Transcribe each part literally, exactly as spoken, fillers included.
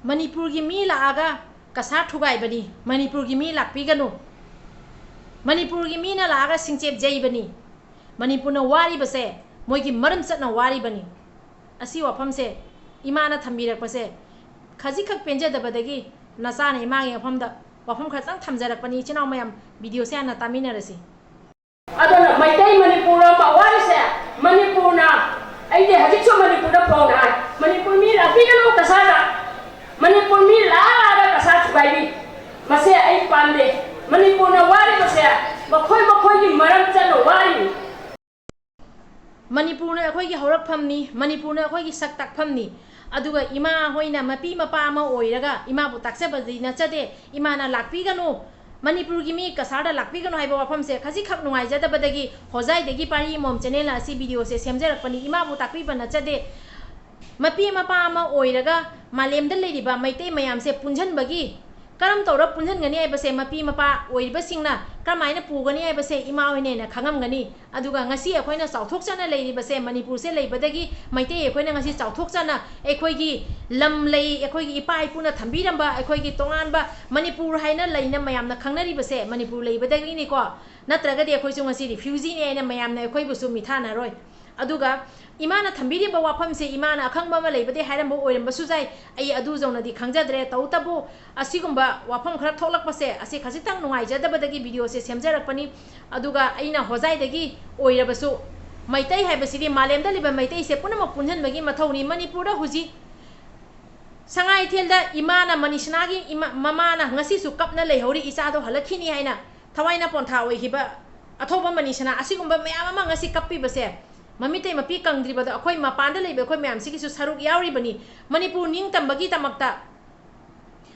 ꯃꯅꯤꯄꯨꯔꯒꯤ ꯃꯤ ꯂꯥꯛꯑꯒ ꯀꯁꯥꯔ ꯊꯨꯒꯥꯏꯕꯅꯤ, ꯃꯅꯤꯄꯨꯔꯒꯤ ꯃꯤ ꯂꯥꯛꯄꯤꯒꯅꯨ, ꯃꯅꯤꯄꯨꯔꯒꯤ ꯃꯤꯅ ꯂꯥꯛꯑꯒ ꯁꯤꯡꯆꯦꯞ ꯌꯩꯕꯅꯤ, ꯃꯅꯤꯄꯨꯔꯅ ꯋꯥꯔꯤꯕꯁꯦ ꯃꯣꯏꯒꯤ ꯃꯔꯝ ꯆꯠꯅ ꯋꯥꯔꯤꯕꯅꯤ꯫ ꯑꯁꯤ ꯋꯥꯐꯝꯁꯦ ꯏꯃꯥꯅ ꯊꯝꯕꯤꯔꯛꯄꯁꯦ ꯈꯖꯤꯛꯈꯛ ꯄꯦꯟꯖꯗꯕꯗꯒꯤ ꯅꯆꯥꯅ ꯏꯃꯥꯒꯤ ꯃꯐꯝꯗ ꯋꯥꯐꯝ ꯈꯔꯇꯪ ꯊꯝꯖꯔꯛꯄꯅꯤ꯫ ꯏꯆꯤꯟ ꯏꯅꯥꯎ ꯃꯌꯥꯝ, ꯚꯤꯗꯤꯑꯣꯁꯦ ꯍꯥꯟꯅ ꯇꯥꯃꯤꯟꯅꯔꯁꯤ꯫ ꯑꯗꯨꯅ ꯃꯩꯇꯩ ꯃꯅꯤꯄꯨꯔ ꯑꯃ ꯋꯥꯔꯤꯁꯦ, ꯃꯅꯤꯄꯨꯔꯅ, ꯑꯩꯗꯤ ꯍꯧꯖꯤꯛꯁꯨ ꯃꯅꯤꯄꯨꯔꯗ ꯐꯣꯡꯅ ꯍꯥꯏ, ꯃꯅꯤꯄꯨꯔ ꯃꯤ ꯂꯥꯛꯄꯤꯒꯅꯨ ꯀꯁꯥꯔꯗ, ꯃꯅꯤꯄꯨꯔ ꯃꯤ ꯂꯥꯛꯑ ꯂꯥꯛꯑꯒ ꯀꯁꯥꯔ ꯊꯨꯒꯥꯏꯕꯤ, ꯃꯁꯦ ꯑꯩ ꯄꯥꯝꯗꯦ꯫ ꯃꯅꯤꯄꯨꯔꯅ ꯋꯥꯔꯤꯕꯁꯦ ꯃꯈꯣꯏ ꯃꯈꯣꯏꯒꯤ ꯃꯔꯝ ꯆꯠꯅ ꯋꯥꯔꯤꯅꯤ꯫ ꯃꯅꯤꯄꯨꯔꯅ ꯑꯩꯈꯣꯏꯒꯤ ꯍꯧꯔꯛꯐꯝꯅꯤ, ꯃꯅꯤꯄꯨꯔꯅ ꯑꯩꯈꯣꯏꯒꯤ ꯁꯛ ꯇꯥꯛꯐꯝꯅꯤ꯫ ꯑꯗꯨꯒ ꯏꯃꯥ ꯍꯣꯏꯅ ꯃꯄꯤ ꯃꯄꯥ ꯑꯃ ꯑꯣꯏꯔꯒ ꯏꯃꯥꯕꯨ ꯇꯥꯛꯆꯕꯗꯤ ꯅꯠꯆꯗꯦ, ꯏꯃꯥꯅ ꯂꯥꯛꯄꯤꯒꯅꯨ, ꯃꯅꯤꯄꯨꯔꯒꯤ ꯃꯤ ꯀꯁꯥꯔꯗ ꯂꯥꯛꯄꯤꯒꯅꯨ ꯍꯥꯏꯕ ꯋꯥꯐꯝꯁꯦ ꯈꯖꯤꯛꯈꯛ ꯅꯨꯡꯉꯥꯏꯖꯗꯕꯗꯒꯤ ꯍꯣꯖꯥꯏꯗꯒꯤ ꯄꯥꯔꯤ ꯑꯃꯣꯝ ꯆꯦꯅꯦꯜꯅ ꯑꯁꯤ ꯚꯤꯗꯤꯑꯣꯁꯦ ꯁꯦꯝꯖꯔꯛꯄꯅꯤ꯫ ꯏꯃꯥꯕꯨ ꯇꯥꯛꯄꯤꯕ ꯅꯠꯆꯗꯦ꯫ ꯃꯄꯤ ꯃꯄꯥ ꯑꯃ ꯑꯣꯏꯔꯒ ꯃꯥꯂꯦꯝꯗ ꯂꯩꯔꯤꯕ ꯃꯩꯇꯩ ꯃꯌꯥꯝꯁꯦ ꯄꯨꯟꯁꯤꯟꯕꯒꯤ, ꯀꯔꯝ ꯇꯧꯔ ꯄꯨꯟꯁꯤꯟꯒꯅꯤ ꯍꯥꯏꯕꯁꯦ ꯃꯄꯤ ꯃꯄꯥ ꯑꯣꯏꯔꯤꯕꯁꯤꯡꯅ ꯀꯔꯝꯍꯥꯏꯅ ꯄꯨꯒꯅꯤ ꯍꯥꯏꯕꯁꯦ ꯏꯃꯥ ꯍꯣꯏꯅ ꯍꯦꯟꯅ ꯈꯪꯉꯝꯒꯅꯤ꯫ ꯑꯗꯨꯒ ꯉꯁꯤ ꯑꯩꯈꯣꯏꯅ ꯆꯥꯎꯊꯣꯛꯆꯅ ꯂꯩꯔꯤꯕꯁꯦ ꯃꯅꯤꯄꯨꯔꯁꯦ ꯂꯩꯕꯗꯒꯤ, ꯃꯩꯇꯩ ꯑꯩꯈꯣꯏꯅ ꯉꯁꯤ ꯆꯥꯎꯊꯣꯛꯆꯅ ꯑꯩꯈꯣꯏꯒꯤ ꯂꯝ ꯂꯩ, ꯑꯩꯈꯣꯏꯒꯤ ꯏꯄꯥ ꯏꯄꯨꯅ ꯊꯝꯕꯤꯔꯝꯕ ꯑꯩꯈꯣꯏꯒꯤ ꯇꯣꯉꯥꯟꯕ ꯃꯅꯤꯄꯨꯔ ꯍꯥꯏꯅ ꯂꯩꯅ ꯃꯌꯥꯝꯅ ꯈꯪꯅꯔꯤꯕꯁꯦ ꯃꯅꯤꯄꯨꯔ ꯂꯩꯕꯗꯒꯤꯅꯤꯀꯣ꯫ ꯅꯠꯇ꯭ꯔꯒꯗꯤ ꯑꯩꯈꯣꯏꯁꯨ ꯉꯁꯤ ꯔꯤꯐ꯭ꯌꯨꯖꯤꯅꯦ ꯍꯥꯏꯅ ꯃꯌꯥꯝꯅ ꯑꯩꯈꯣꯏꯕꯨꯁꯨ ꯃꯤꯊꯥꯅꯔꯣꯏ꯫ ꯑꯗꯨꯒ ꯏꯃꯥꯅ ꯊꯝꯕꯤꯔꯤꯕ ꯋꯥꯐꯝꯁꯦ ꯏꯃꯥꯅ ꯑꯈꯪꯕ ꯑꯃ ꯂꯩꯕꯗꯒꯤ ꯍꯥꯏꯔꯝꯕ ꯑꯣꯏꯔꯝꯕꯁꯨ ꯌꯥꯏ, ꯑꯩ ꯑꯗꯨ ꯌꯧꯅꯗꯤ ꯈꯪꯖꯗ꯭ꯔꯦ꯫ ꯇꯧꯇꯕꯨ ꯑꯁꯤꯒꯨꯝꯕ ꯋꯥꯐꯝ ꯈꯔ ꯊꯣꯛꯂꯛꯄꯁꯦ ꯑꯁꯤ ꯈꯖꯤꯛꯇꯪ ꯅꯨꯡꯉꯥꯏꯖꯗꯕꯗꯒꯤ ꯚꯤꯗꯤꯑꯣꯁꯦ ꯁꯦꯝꯖꯔꯛꯄꯅꯤ꯫ ꯑꯗꯨꯒ ꯑꯩꯅ ꯍꯣꯖꯥꯏꯗꯒꯤ ꯑꯣꯏꯔꯕꯁꯨ ꯃꯩꯇꯩ ꯍꯥꯏꯕꯁꯤꯗꯤ ꯃꯥꯂꯦꯝꯗ ꯂꯩꯕ ꯃꯩꯇꯩꯁꯦ ꯄꯨꯝꯅꯃꯛ ꯄꯨꯟꯁꯤꯟꯕꯒꯤ ꯃꯊꯧꯅꯤ꯫ ꯃꯅꯤꯄꯨꯔꯗ ꯍꯧꯖꯤꯛ ꯁꯉꯥꯏꯊꯦꯜꯗ ꯏꯃꯥꯅ, ꯃꯅꯤꯁꯅꯥꯒꯤ ꯏꯃꯥ, ꯃꯃꯥꯅ ꯉꯁꯤꯁꯨ ꯀꯞꯅ ꯂꯩꯍꯧꯔꯤ, "ꯏꯆꯥꯗꯣ ꯍꯜꯂꯛꯈꯤꯅꯤ" ꯍꯥꯏꯅ ꯊꯋꯥꯏꯅ ꯄꯣꯟꯊꯥ ꯑꯣꯏꯈꯤꯕ ꯑꯊꯧꯕ ꯃꯅꯤꯁꯅꯥ꯫ ꯑꯁꯤꯒꯨꯝꯕ ꯃꯌꯥꯝ ꯑꯃ ꯉꯁꯤ ꯀꯞꯄꯤꯕꯁꯦ, ꯃꯃꯤꯇꯩ ꯃꯄꯤ ꯀꯪꯗ꯭ꯔꯤꯕꯗꯣ ꯑꯩꯈꯣꯏ ꯃꯄꯥꯟꯗ ꯂꯩꯕ ꯑꯩꯈꯣꯏ ꯃꯌꯥꯝꯁꯤꯒꯤꯁꯨ ꯁꯔꯨꯛ ꯌꯥꯎꯔꯤꯕꯅꯤ꯫ ꯃꯅꯤꯄꯨꯔ ꯅꯤꯡꯇꯝꯕꯒꯤꯗꯃꯛꯇ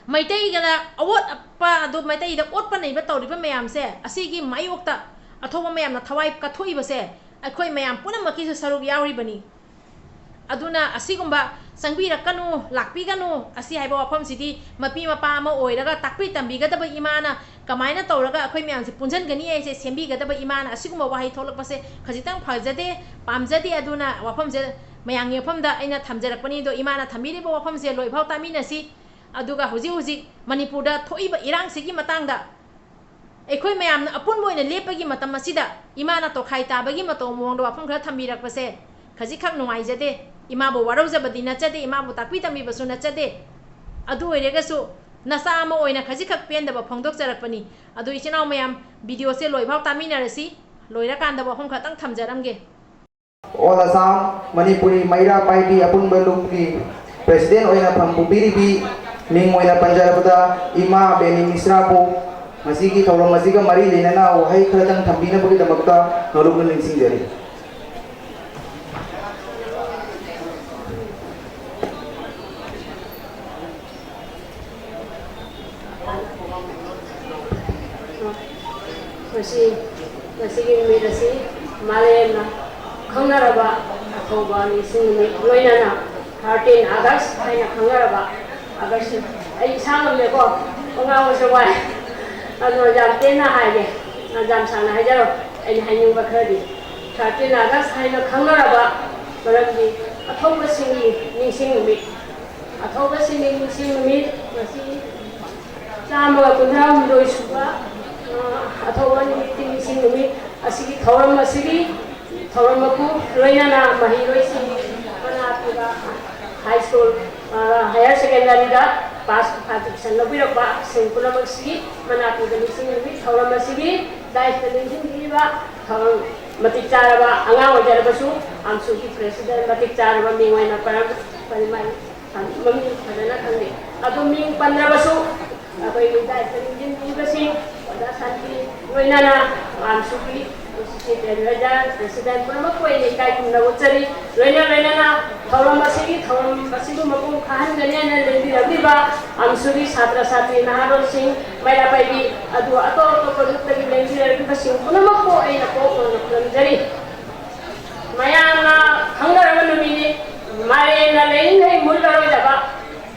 ꯃꯩꯇꯩꯒꯅ ꯑꯋꯣꯠ ꯑꯄꯥ ꯑꯗꯨ, ꯃꯩꯇꯩꯗ ꯑꯣꯠꯄ ꯅꯩꯕ ꯇꯧꯔꯤꯕ ꯃꯌꯥꯝꯁꯦ, ꯑꯁꯤꯒꯤ ꯃꯥꯌꯣꯛꯇ ꯑꯊꯧꯕ ꯃꯌꯥꯝꯅ ꯊꯋꯥꯏ ꯀꯠꯊꯣꯛꯏꯕꯁꯦ ꯑꯩꯈꯣꯏ ꯃꯌꯥꯝ ꯄꯨꯝꯅꯃꯛꯀꯤꯁꯨ ꯁꯔꯨꯛ ꯌꯥꯎꯔꯤꯕꯅꯤ꯫ ꯑꯗꯨꯅ ꯑꯁꯤꯒꯨꯝꯕ "ꯆꯪꯕꯤꯔꯛꯀꯅꯨ, ꯂꯥꯛꯄꯤꯒꯅꯨ" ꯑꯁꯤ ꯍꯥꯏꯕ ꯋꯥꯐꯝꯁꯤꯗꯤ ꯃꯄꯤ ꯃꯄꯥ ꯑꯃ ꯑꯣꯏꯔꯒ ꯇꯥꯛꯄꯤ ꯇꯝꯕꯤꯒꯗꯕ ꯏꯃꯥꯅ ꯀꯃꯥꯏꯅ ꯇꯧꯔꯒ ꯑꯩꯈꯣꯏ ꯃꯌꯥꯝꯁꯦ ꯄꯨꯟꯁꯤꯟꯒꯅꯤ ꯍꯥꯏꯁꯦ ꯁꯦꯝꯕꯤꯒꯗꯕ ꯏꯃꯥꯅ ꯑꯁꯤꯒꯨꯝꯕ ꯋꯥꯍꯩ ꯊꯣꯛꯂꯛꯄꯁꯦ ꯈꯖꯤꯛꯇꯪ ꯐꯖꯗꯦ, ꯄꯥꯝꯖꯗꯦ꯫ ꯑꯗꯨꯅ ꯋꯥꯐꯝꯁꯦ ꯃꯌꯥꯝꯒꯤ ꯃꯐꯝꯗ ꯑꯩꯅ ꯊꯝꯖꯔꯛꯄꯅꯤ꯫ ꯑꯗꯣ ꯏꯃꯥꯅ ꯊꯝꯕꯤꯔꯤꯕ ꯋꯥꯐꯝꯁꯦ ꯂꯣꯏꯐꯥꯎ ꯇꯥꯃꯤꯟꯅꯁꯤ꯫ ꯑꯗꯨꯒ ꯍꯧꯖꯤꯛ ꯍꯧꯖꯤꯛ ꯃꯅꯤꯄꯨꯔꯗ ꯊꯣꯛꯏꯕ ꯏꯔꯥꯡꯁꯤꯒꯤ ꯃꯇꯥꯡꯗ ꯑꯩꯈꯣꯏ ꯃꯌꯥꯝꯅ ꯑꯄꯨꯟꯕ ꯑꯣꯏꯅ ꯂꯦꯞꯄꯒꯤ ꯃꯇꯝ ꯑꯁꯤꯗ ꯏꯃꯥꯅ ꯇꯣꯈꯥꯏ ꯇꯥꯕꯒꯤ ꯃꯇꯧ ꯃꯑꯣꯡꯗ ꯋꯥꯐꯝ ꯈꯔ ꯊꯝꯕꯤꯔꯛꯄꯁꯦ ꯈꯖꯤꯛꯈꯛ ꯅꯨꯡꯉꯥꯏꯖꯗꯦ꯫ ꯏꯃꯥꯕꯨ ꯋꯥꯔꯧꯖꯕꯗꯤ ꯅꯠꯆꯗꯦ, ꯏꯃꯥꯕꯨ ꯇꯥꯛꯄꯤ ꯇꯝꯕꯤꯕꯁꯨ ꯅꯠꯆꯗꯦ꯫ ꯑꯗꯨ ꯑꯣꯏꯔꯒꯁꯨ ꯅꯆꯥ ꯑꯃ ꯑꯣꯏꯅ ꯈꯖꯤꯛꯈꯛ ꯄꯦꯟꯗꯕ ꯐꯣꯡꯗꯣꯛꯆꯔꯛꯄꯅꯤ꯫ ꯑꯗꯨ ꯏꯆꯤꯟ ꯏꯅꯥꯎ ꯃꯌꯥꯝ, ꯚꯤꯗꯤꯑꯣꯁꯦ ꯂꯣꯏꯐꯥꯎ ꯇꯥꯃꯤꯟꯅꯔꯁꯤ꯫ ꯂꯣꯏꯔꯀꯥꯟꯗ ꯋꯥꯐꯝ ꯈꯛꯇꯪ ꯊꯝꯖꯔꯝꯒꯦ꯫ All Assam Manipuri ꯃꯩꯔꯥ ꯄꯥꯏꯕꯤ ꯑꯄꯨꯟꯕ ꯂꯨꯞꯀꯤ president ꯑꯣꯏꯅ ꯐꯝ ꯄꯨꯕꯤꯔꯤꯕꯤ, ꯃꯤꯡ ꯑꯣꯏꯅ ꯄꯟꯖꯔꯕꯗ ꯏꯃꯥ ꯕꯦꯅꯤ ꯃꯤꯁ꯭ꯔꯥꯕꯨ ꯉꯁꯤꯒꯤ ꯊꯧꯔꯝ ꯑꯁꯤꯒ ꯃꯔꯤ ꯂꯩꯅꯅ ꯋꯥꯍꯩ ꯈꯔꯗꯪ ꯊꯝꯕꯤꯅꯕꯒꯤꯗꯃꯛꯇ ꯅꯣꯂꯨꯛꯅ ꯅꯤꯡꯁꯤꯡꯖꯔꯤ꯫ ꯃꯁꯤ, ꯉꯁꯤꯒꯤ ꯅꯨꯃꯤꯠ ꯑꯁꯤ ꯃꯥꯂꯦꯝꯅ ꯈꯪꯅꯔꯕ ꯑꯊꯧꯕ ꯅꯤꯡꯁꯤꯡ ꯅꯨꯃꯤꯠ, ꯂꯣꯏꯅꯅ thirteen August ꯍꯥꯏꯅ ꯈꯪꯅꯔꯕ August, ꯑꯩ ꯏꯁꯥ ꯉꯝꯗꯦꯀꯣ, ꯋꯥ ꯉꯥꯡꯕꯁꯦ ꯋꯥꯏ, ꯑꯗꯣ ꯌꯥꯝ ꯇꯦꯟꯅ ꯍꯥꯏꯒꯦ, ꯌꯥꯝ ꯁꯥꯡꯅ ꯍꯥꯏꯖꯔꯣꯏ꯫ ꯑꯩꯅ ꯍꯥꯏꯅꯤꯡꯕ ꯈꯔꯗꯤ, thirteen August ꯍꯥꯏꯅ ꯈꯪꯅꯔꯕ ꯃꯔꯝꯗꯤ ꯑꯊꯧꯕꯁꯤꯡꯒꯤ ꯅꯤꯡꯁꯤꯡ ꯅꯨꯃꯤꯠ, ꯑꯊꯧꯕꯁꯤꯡꯒꯤ ꯅꯤꯡꯁꯤꯡ ꯅꯨꯃꯤꯠ ꯉꯁꯤ ꯆꯥꯝꯃꯒ ꯀꯨꯟꯊ꯭ꯔꯥ ꯍꯨꯝꯗꯣꯏ ꯁꯨꯕ, ꯑ, ꯑꯊꯧꯕ ꯅꯨꯃꯤꯠꯀꯤ ꯅꯤꯡꯁꯤꯡ ꯅꯨꯃꯤꯠ ꯑꯁꯤꯒꯤ ꯊꯧꯔꯝ ꯑꯁꯤꯒꯤ ꯊꯧꯔꯝ ꯃꯄꯨ, ꯂꯣꯏꯅꯅ ꯃꯍꯩꯔꯣꯏꯁꯤꯡ, ꯃꯅꯥꯛꯇꯨꯗ high school, ꯑ, higher secondary ꯗ class five ꯇ admission ꯂꯧꯕꯤꯔꯛꯄ ꯁꯤꯡ ꯄꯨꯝꯅꯃꯛꯁꯤꯒꯤ ꯃꯅꯥꯛꯇꯨꯗ ꯅꯤꯡꯁꯤꯡ ꯅꯨꯃꯤꯠ ꯊꯧꯔꯝ ꯑꯁꯤꯒꯤ dais ꯇ ꯂꯦꯡꯁꯤꯟꯕꯤꯔꯤꯕ ꯊꯧꯔꯝ ꯃꯇꯤꯛ ꯆꯥꯔꯕ ꯑꯉꯥꯡ ꯑꯣꯏꯖꯔꯕꯁꯨ, ꯑꯝꯁꯨꯒꯤ president ꯃꯇꯤꯛ ꯆꯥꯔꯕ ꯃꯤꯡ ꯑꯣꯏꯅ ꯄꯔꯝ-, ꯄꯔꯤꯃꯥꯏ ꯃꯃꯤꯡ ꯐꯖꯅ ꯈꯪꯗꯦ꯫ ꯑꯗꯨ ꯃꯤꯡ ꯄꯟꯗ꯭ꯔꯕꯁꯨ ꯑꯩꯈꯣꯏꯒꯤ dais ꯇ ꯂꯦꯡꯁꯤꯟꯕꯤꯔꯤꯕꯁꯤꯡ, ꯑꯣꯖꯥ ꯁꯥꯟꯇꯤ, ꯂꯣꯏꯅꯅ ꯑꯝꯁꯨꯒꯤ constituent advisor, president ꯄꯨꯝꯅꯃꯛꯄꯨ ꯑꯩꯅ ꯏꯀꯥꯏ ꯈꯨꯝꯅꯕ ꯎꯠꯆꯔꯤ꯫ ꯂꯣꯏꯅ ꯂꯣꯏꯅꯅ ꯊꯧꯔꯝ ꯑꯁꯤꯒꯤ, ꯊꯧꯔꯝ ꯑꯁꯤꯕꯨ ꯃꯄꯨꯡ ꯐꯥꯍꯟꯒꯅꯤ ꯍꯥꯏꯅ ꯂꯦꯡꯕꯤꯔꯛꯂꯤꯕ ꯑꯝꯁꯨꯒꯤ ꯁꯥꯇ꯭ꯔ ꯁꯥꯇ꯭ꯔꯤ ꯅꯍꯥꯔꯣꯜꯁꯤꯡ, ꯃꯩꯔꯥ ꯄꯥꯏꯕꯤ, ꯑꯗꯨ ꯑꯇꯣꯞ ꯑꯇꯣꯞꯄ ꯂꯨꯞꯇꯒꯤ ꯂꯦꯡꯕꯤꯔꯛꯂꯤꯕꯁꯤꯡ ꯄꯨꯝꯅꯃꯛꯄꯨ ꯑꯩꯅ ꯀꯣꯛ ꯅꯧꯅ ꯈꯨꯔꯨꯝꯖꯔꯤ꯫ ꯃꯌꯥꯝꯅ ꯈꯪꯅꯔꯕ ꯅꯨꯃꯤꯠꯅꯤ꯫ ꯃꯥꯂꯦꯝꯅ ꯂꯩꯔꯤꯉꯩ ꯃꯨꯠꯂꯔꯣꯏꯗꯕ꯫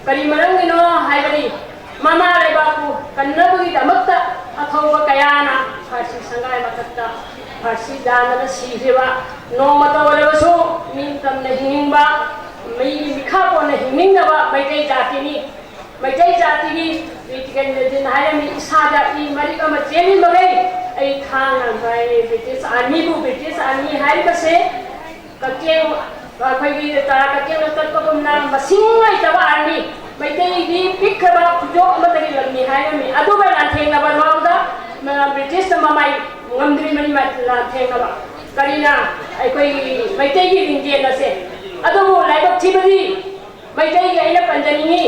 ꯀꯔꯤ ꯃꯔꯝꯒꯤꯅꯣ ꯍꯥꯏꯕꯗꯤ, ꯃꯃꯥ ꯂꯩꯕꯥꯛꯄꯨ ꯀꯟꯅꯕꯒꯤꯗꯃꯛꯇ ꯑꯊꯧꯕ ꯀꯌꯥꯅ ꯐꯥꯔꯁꯤ ꯁꯪꯒꯥꯏ ꯃꯊꯛꯇ ꯐꯥꯔꯁꯤ ꯗꯥꯟꯗꯅ ꯁꯤꯈ꯭ꯔꯤꯕ ꯅꯣꯡꯃꯇ ꯑꯣꯏꯔꯕꯁꯨ ꯅꯤꯡꯇꯝꯅ ꯍꯤꯡꯅꯤꯡꯕ, ꯃꯤꯒꯤ ꯃꯤꯈꯥ ꯄꯣꯟꯅ ꯍꯤꯡꯅꯤꯡꯗꯕ ꯃꯩꯇꯩ ꯖꯥꯇꯤꯅꯤ꯫ ꯃꯩꯇꯩ ꯖꯥꯇꯤꯒꯤ ꯀ꯭ꯔꯤꯇꯤꯀꯦꯜ ꯃꯦꯗꯤꯟ ꯍꯥꯏꯔꯝꯃꯤ, ꯏꯁꯥꯗ ꯏ ꯃꯔꯤꯛ ꯑꯃ ꯆꯦꯜꯂꯤ ꯃꯈꯩ ꯑꯩ ꯈꯥꯡꯅ ꯉꯝꯒꯅꯤ꯫ ꯕ꯭ꯔꯤꯇꯤꯁ ꯑꯥꯔꯃꯤꯕꯨ, ꯕ꯭ꯔꯤꯇꯤꯁ ꯑꯥꯔꯃꯤ ꯍꯥꯏꯔꯤꯕꯁꯦ ꯀꯛꯆꯦꯡ, ꯑꯩꯈꯣꯏꯒꯤ ꯇꯔꯥ ꯀꯛꯆꯦꯡꯅ ꯀꯛꯄꯒꯨꯝꯅ ꯃꯁꯤꯡ ꯂꯩꯇꯕ ꯑꯥꯔꯃꯤ, ꯃꯩꯇꯩꯗꯤ ꯄꯤꯛꯈ꯭ꯔꯕ ꯈꯨꯖꯣꯞ ꯑꯃꯠꯇꯒꯤ ꯂꯝꯅꯤ ꯍꯥꯏꯔꯝꯃꯤ꯫ ꯑꯗꯨꯒ ꯂꯥꯟꯊꯦꯡꯅꯕ ꯐꯥꯎꯗ ꯃ-, ꯕ꯭ꯔꯤꯇꯤꯁꯇ ꯃꯃꯥꯏ ꯉꯝꯗ꯭ꯔꯤꯕꯅꯤ ꯃ-, ꯂꯥꯟꯊꯦꯡꯅꯕ꯫ ꯀꯔꯤꯅ ꯑꯩꯈꯣꯏꯒꯤ ꯃꯩꯇꯩꯒꯤ ꯂꯤꯡꯖꯦꯜ ꯑꯁꯦ? ꯑꯗꯨꯕꯨ ꯂꯥꯏꯕꯛ ꯊꯤꯕꯗꯤ ꯃꯩꯇꯩꯒꯤ ꯑꯩꯅ ꯄꯟꯖꯅꯤꯡꯉꯤ,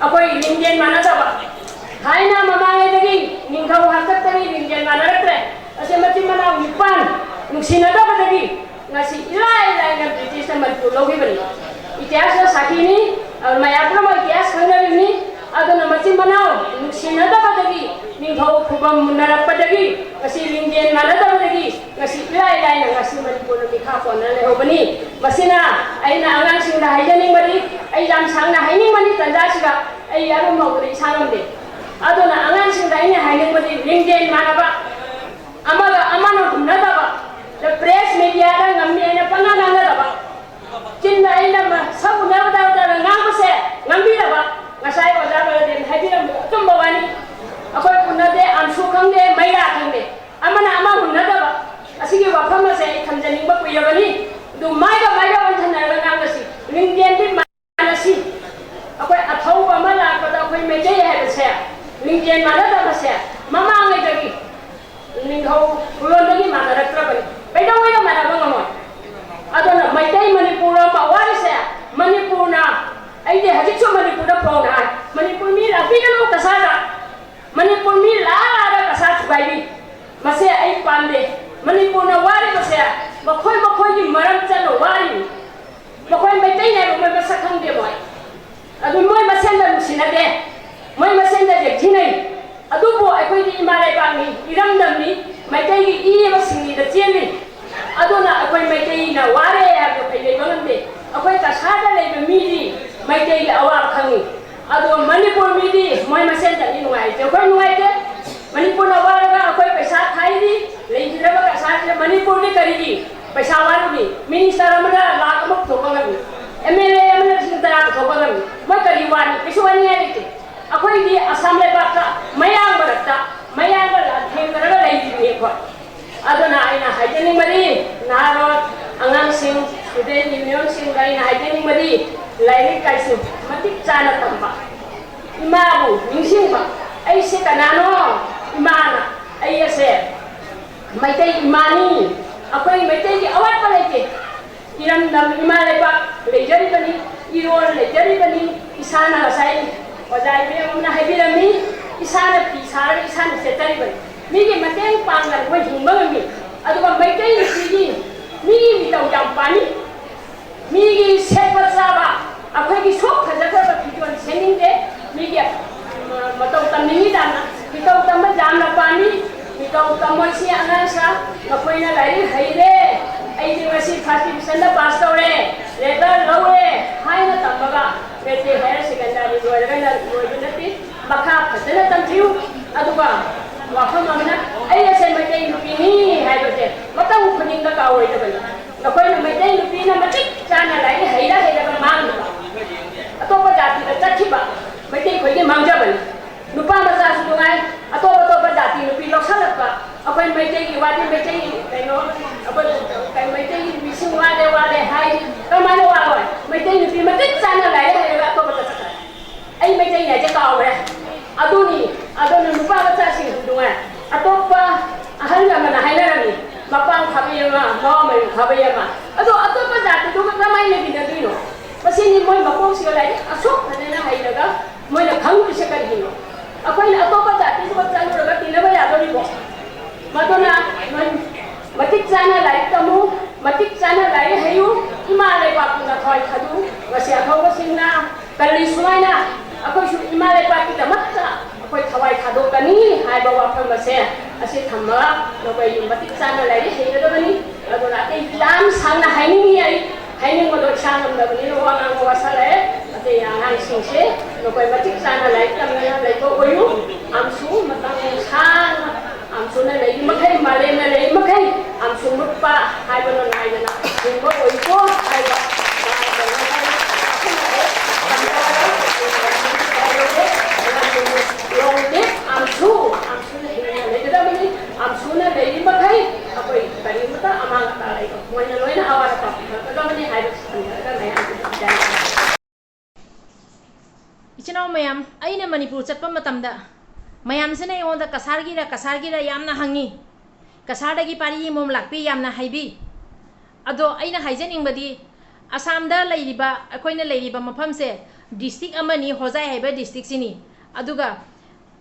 ꯑꯩꯈꯣꯏ ꯂꯤꯡꯖꯦꯜ ꯃꯥꯟꯅꯗꯕ꯫ ꯊꯥꯏꯅ ꯃꯃꯥꯡꯉꯩꯗꯒꯤ ꯅꯤꯡꯊꯧ ꯍꯥꯛꯇꯛꯇꯒꯤ ꯂꯤꯡꯖꯦꯜ ꯃꯥꯟꯅꯔꯛꯇ꯭ꯔꯦ꯫ ꯑꯁꯤ ꯃꯆꯤꯟ ꯃꯅꯥꯎ ꯅꯤꯄꯥꯟ ꯅꯨꯡꯁꯤꯅꯗꯕꯗꯒꯤ ꯉꯁꯤ ꯏꯂꯥꯏ ꯂꯥꯏꯅ ꯕ꯭ꯔꯤꯇꯤꯁꯅ ꯃꯅꯤꯄꯨꯔ ꯂꯧꯈꯤꯕꯅꯤ꯫ ꯏꯇꯤꯍꯥꯁꯅ ꯁꯥꯈꯤꯅꯤ, ꯑ, ꯃꯌꯥꯝ ꯄꯨꯝꯅꯃꯛ ꯏꯇꯤꯍꯥꯁ ꯈꯪꯅꯔꯤꯕꯅꯤ꯫ ꯑꯗꯨꯅ ꯃꯆꯤꯟ ꯃꯅꯥꯎ ꯅꯨꯡꯁꯤꯅꯗꯕꯗꯒꯤ, ꯅꯤꯡꯊꯧ ꯈꯨꯕꯝ ꯃꯨꯟꯅꯔꯛꯄꯗꯒꯤ, ꯉꯁꯤ ꯂꯤꯡꯖꯦꯜ ꯃꯥꯟꯅꯗꯕꯗꯒꯤ ꯉꯁꯤ ꯏꯂꯥꯏ ꯂꯥꯏꯅ ꯉꯁꯤ ꯃꯅꯤꯄꯨꯔꯗ ꯃꯤꯈꯥ ꯄꯣꯟꯗꯅ ꯂꯩꯍꯧꯕꯅꯤ꯫ ꯃꯁꯤꯅ ꯑꯩꯅ ꯑꯉꯥꯡꯁꯤꯡꯗ ꯍꯥꯏꯖꯅꯤꯡꯕꯗꯤ, ꯑꯩ ꯌꯥꯝ ꯁꯥꯡꯅ ꯍꯥꯏꯅꯤꯡꯕꯅꯤ, ꯇꯟꯖꯥꯁꯤꯗ ꯑꯩ ꯑꯔꯨꯝ ꯍꯧꯕꯗ ꯏꯁꯥ ꯉꯝꯗꯦ꯫ ꯑꯗꯨꯅ ꯑꯉꯥꯡꯁꯤꯡꯗ ꯑꯩꯅ ꯍꯥꯏꯅꯤꯡꯕꯗꯤ, ꯂꯤꯡꯖꯦꯜ ꯃꯥꯟꯅꯕ, ꯑꯃꯒ ꯑꯃꯅ ꯍꯨꯟꯅꯗꯕ, ꯄ꯭ꯔꯦꯁ ꯃꯦꯗꯤꯌꯥꯗ ꯉꯝꯃꯤ ꯍꯥꯏꯅ ꯄꯪꯉꯥꯡ ꯉꯥꯡꯅꯗꯕ, ꯆꯤꯟꯗ ꯑꯩꯅ ꯃ-, ꯁꯛ ꯎꯅꯕꯗ ꯎꯅꯕꯗ ꯉꯥꯡꯕꯁꯦ ꯉꯥꯡꯕꯤꯗꯕ꯫ ꯉꯁꯥꯏ ꯑꯣꯖꯥ ꯕꯂꯗꯦꯕꯅ ꯍꯥꯏꯕꯤꯔꯝꯕꯗꯣ ꯑꯆꯨꯝꯕ ꯋꯥꯅꯤ꯫ ꯑꯩꯈꯣꯏ ꯎꯅꯗꯦ, ꯑꯝꯁꯨ ꯈꯪꯗꯦ, ꯃꯩꯔꯥ ꯈꯪꯗꯦ, ꯑꯃꯅ ꯑꯃ ꯍꯨꯟꯅꯗꯕ꯫ ꯑꯁꯤꯒꯤ ꯋꯥꯐꯝ ꯑꯁꯦ ꯑꯩ ꯊꯝꯖꯅꯤꯡꯕ ꯀꯨꯏꯔꯕꯅꯤ꯫ ꯑꯗꯨ ꯃꯥꯏꯒ ꯃꯥꯏꯒ ꯑꯣꯟꯊꯅꯔꯒ ꯉꯥꯡꯕꯁꯤ, ꯂꯤꯡꯖꯦꯜꯗꯤ ꯃꯥꯟꯅꯁꯤ꯫ ꯑꯩꯈꯣꯏ ꯑꯊꯧꯕ ꯑꯃ ꯂꯥꯛꯄꯗ ꯑꯩꯈꯣꯏ ꯃꯩꯇꯩ ꯍꯥꯏꯕꯁꯦ, ꯂꯤꯡꯖꯦꯜ ꯃꯥꯟꯅꯗꯕꯁꯦ ꯃꯃꯥꯡꯉꯩꯗꯒꯤ ꯅꯤꯡꯊꯧ ꯈꯨꯂꯣꯟꯗꯒꯤ ꯃꯥꯟꯅꯔꯛꯇ꯭ꯔꯕꯅꯤ꯫ ꯀꯩꯗꯧꯉꯩꯗ ꯃꯥꯟꯅꯕ ꯉꯝꯃꯣꯏ? ꯑꯗꯨꯅ ꯃꯩꯇꯩ ꯃꯅꯤꯄꯨꯔ ꯑꯃ ꯋꯥꯔꯤꯁꯦ, ꯃꯅꯤꯄꯨꯔꯅ, ꯑꯩꯗꯤ ꯍꯧꯖꯤꯛꯁꯨ ꯃꯅꯤꯄꯨꯔꯗ ꯐꯣꯡꯅ ꯍꯥꯏ, ꯃꯅꯤꯄꯨꯔ ꯃꯤ ꯂꯥꯛꯄꯤꯒꯅꯨ ꯀꯁꯥꯗ꯫ ꯃꯅꯤꯄꯨꯔ ꯃꯤ ꯂꯥꯛꯑ ꯂꯥꯛꯑꯒ ꯀꯁꯥ ꯊꯨꯒꯥꯏꯕꯤ꯫ ꯃꯁꯦ ꯑꯩ ꯄꯥꯝꯗꯦ꯫ ꯃꯅꯤꯄꯨꯔꯅ ꯋꯥꯔꯤꯕꯁꯦ ꯃꯈꯣꯏ ꯃꯈꯣꯏꯒꯤ ꯃꯔꯝ ꯆꯠꯅ ꯋꯥꯔꯤꯅꯤ꯫ ꯃꯈꯣꯏ ꯃꯩꯇꯩꯅꯦ ꯍꯥꯏꯕ ꯃꯣꯏ ꯃꯁꯛ ꯈꯪꯗꯦ ꯃꯣꯏ꯫ ꯑꯗꯨ ꯃꯣꯏ ꯃꯁꯦꯟꯗ ꯅꯨꯡꯁꯤꯅꯗꯦ꯫ ꯃꯣꯏ ꯃꯁꯦꯟꯗ ꯌꯦꯛꯊꯤꯅꯩ꯫ ꯑꯗꯨꯕꯨ ꯑꯩꯈꯣꯏꯗꯤ ꯏꯃꯥ ꯂꯩꯕꯥꯛꯅꯤ, ꯏꯔꯝꯗꯝꯅꯤ, ꯃꯩꯇꯩꯒꯤ ꯏ ꯑꯃ ꯁꯤꯡꯂꯤꯗ ꯆꯦꯜꯂꯤ꯫ ꯑꯗꯨꯅ ꯑꯩꯈꯣꯏ ꯃꯩꯇꯩꯅ ꯋꯥꯔꯦ ꯍꯥꯏꯕꯗꯣ ꯀꯩ ꯂꯩꯕ ꯉꯝꯗꯦ꯫ ꯑꯩꯈꯣꯏ ꯀꯁꯥꯔꯗ ꯂꯩꯕ ꯃꯤꯗꯤ ꯃꯩꯇꯩꯒꯤ ꯑꯋꯥꯕ ꯈꯪꯉꯤ꯫ ꯑꯗꯨꯒ ꯃꯅꯤꯄꯨꯔ ꯃꯤꯗꯤ ꯃꯣꯏ ꯃꯁꯦꯟꯗꯗꯤ ꯅꯨꯡꯉꯥꯏꯇꯦ꯫ ꯑꯩꯈꯣꯏ ꯅꯨꯡꯉꯥꯏꯇꯦ꯫ ꯃꯅꯤꯄꯨꯔꯅ ꯋꯥꯔꯒ ꯑꯩꯈꯣꯏ ꯄꯩꯁꯥ ꯈꯥꯏꯔꯤ, ꯂꯩꯈꯤꯗ꯭ꯔꯕ ꯀꯁꯥꯔꯁꯤꯗ ꯃꯅꯤꯄꯨꯔꯗꯤ ꯀꯔꯤꯒꯤ ꯄꯩꯁꯥ ꯋꯥꯔꯨꯅꯤ꯫ ꯃꯤꯅꯤꯁꯇꯔ ꯑꯃꯅ ꯂꯥꯈ ꯑꯃ ꯄꯨꯊꯣꯛꯄ ꯉꯝꯃꯤ, ꯑꯦꯝ ꯑꯦꯜ ꯑꯦ ꯑꯃꯅ ꯂꯤꯁꯤꯡ ꯇꯔꯥ ꯄꯨꯊꯣꯛꯄ ꯉꯝꯃꯤ꯫ ꯃꯣꯏ ꯀꯔꯤ ꯋꯥꯅꯤ? ꯀꯩꯁꯨ ꯋꯥꯅꯤꯡꯉꯥꯏ ꯂꯩꯇꯦ꯫ ꯑꯩꯈꯣꯏꯗꯤ ꯑꯁꯥꯝ ꯂꯩꯕꯥꯛꯇ, ꯃꯌꯥꯡ ꯃꯔꯛꯇ, ꯃꯌꯥꯡꯒ ꯂꯥꯟꯊꯦꯡꯅꯔꯒ ꯂꯩꯔꯤꯕꯅꯤ ꯑꯩꯈꯣꯏ꯫ ꯑꯗꯨꯅ ꯑꯩꯅ ꯍꯥꯏꯖꯅꯤꯡꯕꯗꯤ, ꯅꯍꯥꯔꯣꯜ, ꯑꯉꯥꯡꯁꯤꯡ, ꯁ꯭ꯇꯨꯗꯦꯟ ꯌꯨꯅꯤꯌꯟꯁꯤꯡꯗ ꯑꯩꯅ ꯍꯥꯏꯖꯅꯤꯡꯕꯗꯤ, ꯂꯥꯏꯔꯤꯛ ꯀꯥꯏꯁꯨ ꯃꯇꯤꯛ ꯆꯥꯅ ꯇꯝꯕ, ꯏꯃꯥꯕꯨ ꯅꯤꯡꯁꯤꯡꯕ꯫ ꯑꯩꯁꯦ ꯀꯅꯥꯅꯣ? ꯏꯃꯥꯅ ꯑꯩ ꯑꯁꯦ ꯃꯩꯇꯩ ꯏꯃꯥꯅꯤ꯫ ꯑꯩꯈꯣꯏ ꯃꯩꯇꯩꯒꯤ ꯑꯋꯥꯠꯄ ꯂꯩꯇꯦ꯫ ꯏꯔꯝꯗꯝ ꯏꯃꯥ ꯂꯩꯕꯥꯛ ꯂꯩꯖꯔꯤꯕꯅꯤ, ꯏꯔꯣꯜ ꯂꯩꯖꯔꯤꯕꯅꯤ꯫ ꯏꯁꯥꯅ ꯉꯁꯥꯏ ꯑꯣꯖꯥ ꯏꯕꯦꯝ ꯑꯃꯅ ꯍꯥꯏꯕꯤꯔꯝꯃꯤ, ꯏꯁꯥꯅ ꯐꯤ ꯁꯥꯔꯒ ꯏꯁꯥꯅ ꯁꯦꯠꯆꯔꯤꯕꯅꯤ꯫ ꯃꯤꯒꯤ ꯃꯇꯦꯡ ꯄꯥꯡꯗꯅ ꯑꯩꯈꯣꯏ ꯍꯤꯡꯕ ꯉꯝꯃꯤ꯫ ꯑꯗꯨꯒ ꯃꯩꯇꯩ ꯅꯨꯄꯤꯒꯤ ꯃꯤꯒꯤ ꯃꯤꯇꯧ ꯌꯥꯝ ꯄꯥꯝꯃꯤ꯫ ꯃꯤꯒꯤ ꯁꯦꯠꯄ ꯆꯥꯕ, ꯑꯩꯈꯣꯏꯒꯤ ꯁꯣꯛ ꯐꯖꯈ꯭ꯔꯕ ꯐꯤꯖꯣꯜ ꯁꯦꯠꯅꯤꯡꯗꯦ꯫ ꯃꯤꯒꯤ, ꯎꯝ, ꯃꯇꯧ ꯇꯝꯅꯤꯡꯉꯤ ꯌꯥꯝꯅ, ꯃꯤꯇꯧ ꯇꯝꯕ ꯌꯥꯝꯅ ꯄꯥꯝꯃꯤ꯫ ꯃꯤꯇꯧ ꯇꯝꯃꯣꯏꯁꯤ ꯑꯉꯥꯡꯁꯥ, ꯅꯈꯣꯏꯅ ꯂꯥꯏꯔꯤꯛ ꯍꯩꯔꯦ, ꯑꯩꯗꯤ ꯉꯁꯤ ꯐꯥꯔꯁ ꯗꯤꯕꯤꯖꯟꯗ ꯄꯥꯁ ꯇꯧꯔꯦ, ꯂꯦꯇꯔ ꯂꯧꯔꯦ ꯍꯥꯏꯅ ꯇꯝꯃꯒ ꯃꯦꯇ꯭ꯔꯤꯛ ꯍꯥꯌꯔ ꯁꯦꯀꯦꯟꯗꯔꯤ ꯂꯣꯏꯔꯒ ꯂꯣꯏꯕ ꯅꯠꯇꯦ꯫ ꯃꯈꯥ ꯐꯖꯅ ꯇꯝꯕꯤꯌꯨ꯫ ꯑꯗꯨꯒ ꯋꯥꯐꯝ ꯑꯃꯅ, ꯑꯩ ꯑꯁꯦ ꯃꯩꯇꯩ ꯅꯨꯄꯤꯅꯤ ꯍꯥꯏꯕꯁꯦ ꯃꯇꯝ ꯈꯨꯗꯤꯡꯗ ꯀꯥꯎꯔꯣꯏꯗꯕꯅꯤ꯫ ꯅꯈꯣꯏꯅ ꯃꯩꯇꯩ ꯅꯨꯄꯤꯅ ꯃꯇꯤꯛ ꯆꯥꯅ ꯂꯥꯏꯔꯤꯛ ꯍꯩꯔ ꯍꯩꯔꯒ ꯃꯥꯡꯗꯕ, ꯑꯇꯣꯞꯄ ꯖꯥꯇꯤꯗ ꯆꯠꯈꯤꯕ ꯃꯩꯇꯩ ꯈꯣꯏꯒꯤ ꯃꯥꯡꯖꯕꯅꯤ꯫ ꯅꯨꯄꯥ ꯃꯆꯥꯁꯨ ꯅꯨꯡꯉꯥꯏ, ꯑꯇꯣꯞ ꯑꯇꯣꯞꯄ ꯖꯥꯇꯤ ꯅꯨꯄꯤ ꯂꯧꯁꯜꯂꯛꯄ, ꯑꯩꯈꯣꯏ ꯃꯩꯇꯩꯒꯤ ꯋꯥꯗꯤ ꯃꯩꯇꯩ ꯀꯩꯅꯣ, ꯑꯩꯈꯣꯏ ꯀꯩ ꯃꯩꯇꯩꯒꯤ ꯅꯨꯄꯤꯁꯤꯡ ꯋꯥꯔꯦ ꯋꯥꯔꯦ ꯍꯥꯏ, ꯀꯃꯥꯏꯅ ꯋꯥꯔꯣꯏ? ꯃꯩꯇꯩ ꯅꯨꯄꯤ ꯃꯇꯤꯛ ꯆꯥꯅ ꯂꯥꯏꯔꯤꯛ ꯍꯩꯔꯒ ꯑꯇꯣꯞꯄꯗ ꯆꯠꯈ꯭ꯔꯦ꯫ ꯑꯩ ꯃꯩꯇꯩꯅꯤ ꯍꯥꯏꯁꯦ ꯀꯥꯎꯔꯦ꯫ ꯑꯗꯨꯅꯤ, ꯑꯗꯨꯅ ꯅꯨꯄꯥ ꯃꯆꯥꯁꯤꯡ ꯅꯨꯡꯉꯥꯏ꯫ ꯑꯇꯣꯞꯄ ꯑꯍꯜ ꯑꯃꯅ ꯍꯥꯏꯅꯔꯝꯃꯤ, "ꯃꯄꯥꯟ ꯈꯥꯕꯩ ꯑꯃ, ꯃꯋꯥ ꯃꯌꯨꯝ ꯈꯥꯕꯩ ꯑꯃ"꯫ ꯑꯗꯣ ꯑꯇꯣꯞꯄ ꯖꯥꯇꯤꯗꯨꯒ ꯀꯃꯥꯏꯅ ꯂꯩꯃꯤꯟꯅꯗꯣꯏꯅꯣ? ꯃꯁꯤꯅꯤ ꯃꯣꯏ ꯃꯀꯣꯛꯁꯤꯒ ꯂꯥꯏꯔꯤꯛ ꯑꯁꯨꯛ ꯐꯖꯅ ꯍꯩꯔꯒ ꯃꯣꯏꯅ ꯈꯪꯗ꯭ꯔꯤꯁꯦ ꯀꯔꯤꯒꯤꯅꯣ? ꯑꯩꯈꯣꯏꯅ ꯑꯇꯣꯞꯄ ꯖꯥꯇꯤꯗꯨꯒ ꯆꯠꯂꯨꯔꯒ ꯇꯤꯟꯅꯕ ꯌꯥꯗꯣꯔꯤꯕꯣ? ꯃꯗꯨꯅ ꯅꯣꯏ ꯃꯇꯤꯛ ꯆꯥꯅ ꯂꯥꯏꯔꯤꯛ ꯇꯝꯃꯨ, ꯃꯇꯤꯛ ꯆꯥꯅ ꯂꯥꯏꯔꯤꯛ ꯍꯩꯌꯨ, ꯏꯃꯥ ꯂꯩꯕꯥꯛꯄꯨ ꯅꯊꯋꯥꯏ ꯊꯥꯗꯣꯛꯎ꯫ ꯉꯁꯤ ꯑꯊꯧꯕꯁꯤꯡꯅ ꯀꯜꯂꯤ ꯁꯨꯃꯥꯏꯅ ꯑꯩꯈꯣꯏꯁꯨ ꯏꯃꯥ ꯂꯩꯕꯥꯛꯀꯤꯗꯃꯛꯇ ꯑꯩꯈꯣꯏ ꯊꯋꯥꯏ ꯊꯥꯗꯣꯛꯀꯅꯤ ꯍꯥꯏꯕ ꯋꯥꯐꯝ ꯑꯁꯦ ꯑꯁꯤ ꯊꯝꯃꯒ ꯅꯈꯣꯏ ꯃꯇꯤꯛ ꯆꯥꯅ ꯂꯥꯏꯔꯤꯛ ꯍꯩꯒꯗꯕꯅꯤ꯫ ꯑꯗꯨꯅ ꯑꯇꯩ ꯌꯥꯝ ꯁꯥꯡꯅ ꯍꯥꯏꯅꯤꯡꯉꯤ ꯑꯩ꯫ ꯍꯥꯏꯅꯤꯡꯕꯗꯣ ꯏꯁꯥ ꯉꯝꯗꯕꯅꯤꯅ ꯋꯥ ꯉꯥꯡꯕ ꯋꯥꯁꯜꯂꯛꯑꯦ꯫ ꯑꯇꯩ ꯑꯉꯥꯡꯁꯤꯡꯁꯦ ꯅꯈꯣꯏ ꯃꯇꯤꯛ ꯆꯥꯅ ꯂꯥꯏꯔꯤꯛ ꯇꯝꯗꯅ ꯂꯩꯕ ꯑꯣꯏꯌꯨ꯫ ꯑꯃꯁꯨ ꯃꯇꯝ ꯁꯥꯡꯅ ꯑꯃꯁꯨꯅ ꯂꯩꯔꯤ ꯃꯈꯩ, ꯃꯥꯂꯦꯝꯅ ꯂꯩꯔꯤ ꯃꯈꯩ, ꯁꯨꯡꯂꯨꯞꯄ ꯍꯥꯏꯕꯅ ꯅꯥꯏꯗꯅ ꯍꯤꯡꯕ ꯑꯣꯏꯀꯣ ꯍꯥꯏꯕ ꯂꯣꯡ ꯂꯤꯞ ꯑꯝꯁꯨ, ꯑꯝꯁꯨꯅ ꯍꯤꯡꯅ ꯂꯩꯒꯗꯕꯅꯤ꯫ ꯑꯝꯁꯨꯅ ꯂꯩꯔꯤ ꯃꯈꯩ ꯑꯩꯈꯣꯏ ꯀꯔꯤꯃꯇ ꯑꯃꯥꯡ ꯑꯇꯥ ꯂꯩꯔꯣꯏ꯫ ꯃꯣꯏꯅ ꯂꯣꯏꯅ ꯑꯋꯥꯠ ꯑꯄꯥ ꯄꯨꯊꯣꯛꯀꯗꯕꯅꯤ ꯍꯥꯏꯕ ꯊꯝꯖꯔꯒ ꯃꯌꯥꯝꯒꯤ ꯏꯆꯤꯟ ꯏꯅꯥꯎ ꯃꯌꯥꯝ, ꯑꯩꯅ ꯃꯅꯤꯄꯨꯔ ꯆꯠꯄ ꯃꯇꯝꯗ ꯃꯌꯥꯝꯁꯤꯅ ꯑꯩꯉꯣꯟꯗ ꯀꯁꯥꯔꯒꯤꯔ ꯀꯁꯥꯔꯒꯤꯔ ꯌꯥꯝꯅ ꯍꯪꯉꯤ꯫ ꯀꯁꯥꯔꯗꯒꯤ ꯄꯥꯔꯤ ꯑꯃꯃꯝ ꯂꯥꯛꯄꯤ ꯌꯥꯝꯅ ꯍꯥꯏꯕꯤ꯫ ꯑꯗꯣ ꯑꯩꯅ ꯍꯥꯏꯖꯅꯤꯡꯕꯗꯤ, ꯑꯁꯥꯝꯗ ꯂꯩꯔꯤꯕ, ꯑꯩꯈꯣꯏꯅ ꯂꯩꯔꯤꯕ ꯃꯐꯝꯁꯦ district ꯑꯃꯅꯤ, ꯍꯣꯖꯥꯏ ꯍꯥꯏꯕ districtꯁꯤꯅꯤ꯫ ꯑꯗꯨꯒ